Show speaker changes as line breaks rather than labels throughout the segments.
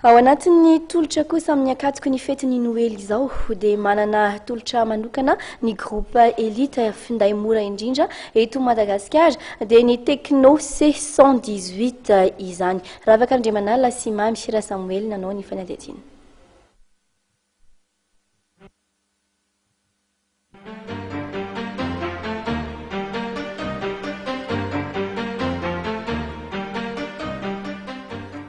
Ao anatin'ny tolotra kosa amin'ny ankatoky ny fetin'ny Noely izao dia manana tolotra manokana ny Groupe Elite finday mora indrindra eto Madagasikara dia ny Tecno C 118 izany. Ravaka Andriamanala sy Mamy Rasamoelina nanao ny fanadihadiana.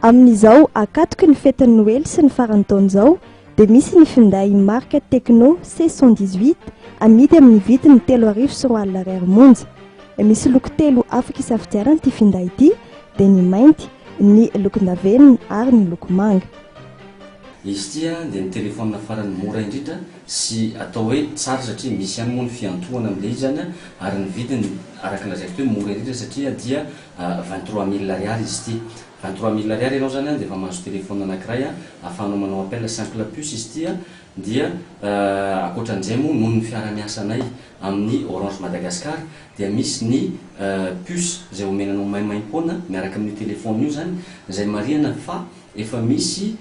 Amin'izao akatoky ny fetin'ny Noely sy ny faran'ny taona izao dia misy ny finday marika Tecno C 118 amidy amin'ny vidiny 2003 ariary monja. Misy loko telo afaka isafidianana ity finday ity dia ny mainty, ny lokon-davenona ary ny loko manga.
Izy ity dia ny telefaonina farany mora indrindra sy atao hoe tsara satria misy ihany moa ny fiantohana amin'ilay izy izany ary ny vidiny araka ny lazaiko teo mora indrindra satria dia 23 mille ariary izy ity. 23 mille ariary ianao izany dia efa mahazo telefaonina anankiray ahafahanao manao appel simple puce izy ity dia ankoatran'izay moa noho ny fiara-miasanay amin'ny Orange Madagascar dia misy ny puce izay omena anao maimaimpoana miaraka amin'io telefaonina io izany izay marihana fa Efa misy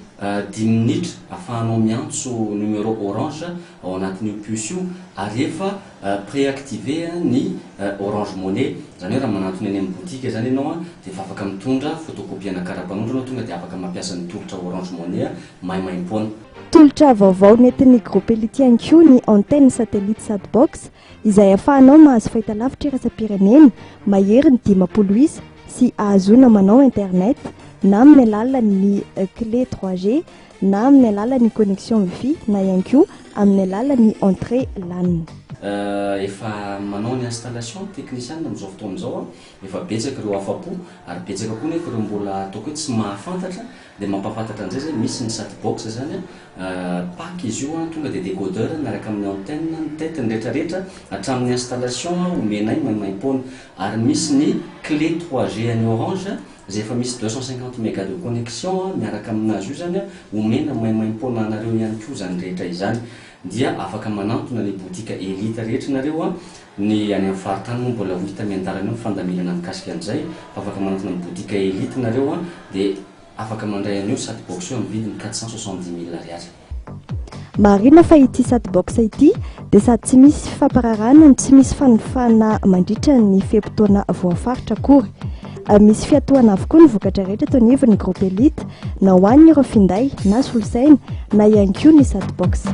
dimy minitra afahanao miantso numéro orange ao anatin'io puce io ary efa pré-activé ny orange money, izany hoe raha manantona eny amin'ny boutique izany ianao dia efa afaka mitondra photocopie-na kara-panondro ianao tonga dia afaka mampiasa ny tolotra orange money maimaimpoana.
Tolotra vaovao nentin'ny Groupe Elite ihany koa ny antenne satellite Satbox izay ahafahanao mahazo fahitalavitra iraisam-pirenena mahery ny 50 isa sy ahazoana manao internet na amin'ny alalan'ny clé 3G na amin'ny alalan'ny connexion wifi na ihany koa amin'ny alalan'ny entrée lan.
Efa manao ny installation ny teknisianina amin'izao fotoana izao, efa betsaka ireo afa-po ary betsaka koa nefa ireo mbola ataoko hoe tsy mahafantatra dia mampahafantatra an'izay zay misy ny satbox zany an, pack izy io an, tonga dia décodeur miaraka amin'ny antenne, ny tête, ny retraretra hatramin'ny installation omenay maimaimpoana ary misy ny clé 3G an'i orange izay efa misy 250 méga de connexion miaraka aminazy io zany an, omena maimaimpoana anareo ihany koa izany rehetra izany dia afaka manantona ny boutique elite rehetra nareo an, ny any amin'ny faritany moa mbola ho hita miandalana eo ny fandaminana mikasika an'izay fa afaka manantona ny boutique elite nareo an dia afaka mandray an'io satbox io amin'ny vidiny 470 000 ariary.
Marihina fa ity Satbox ity dia sady tsy misy fampararana no tsy misy fanofana mandritra ny fe-potoana voafaritra akory. Misy fiatohana avokoa ny vokatra rehetra eto anivon'ny Groupe Elite na ho an'ireo finday na solosaina na ihany koa ny Satbox.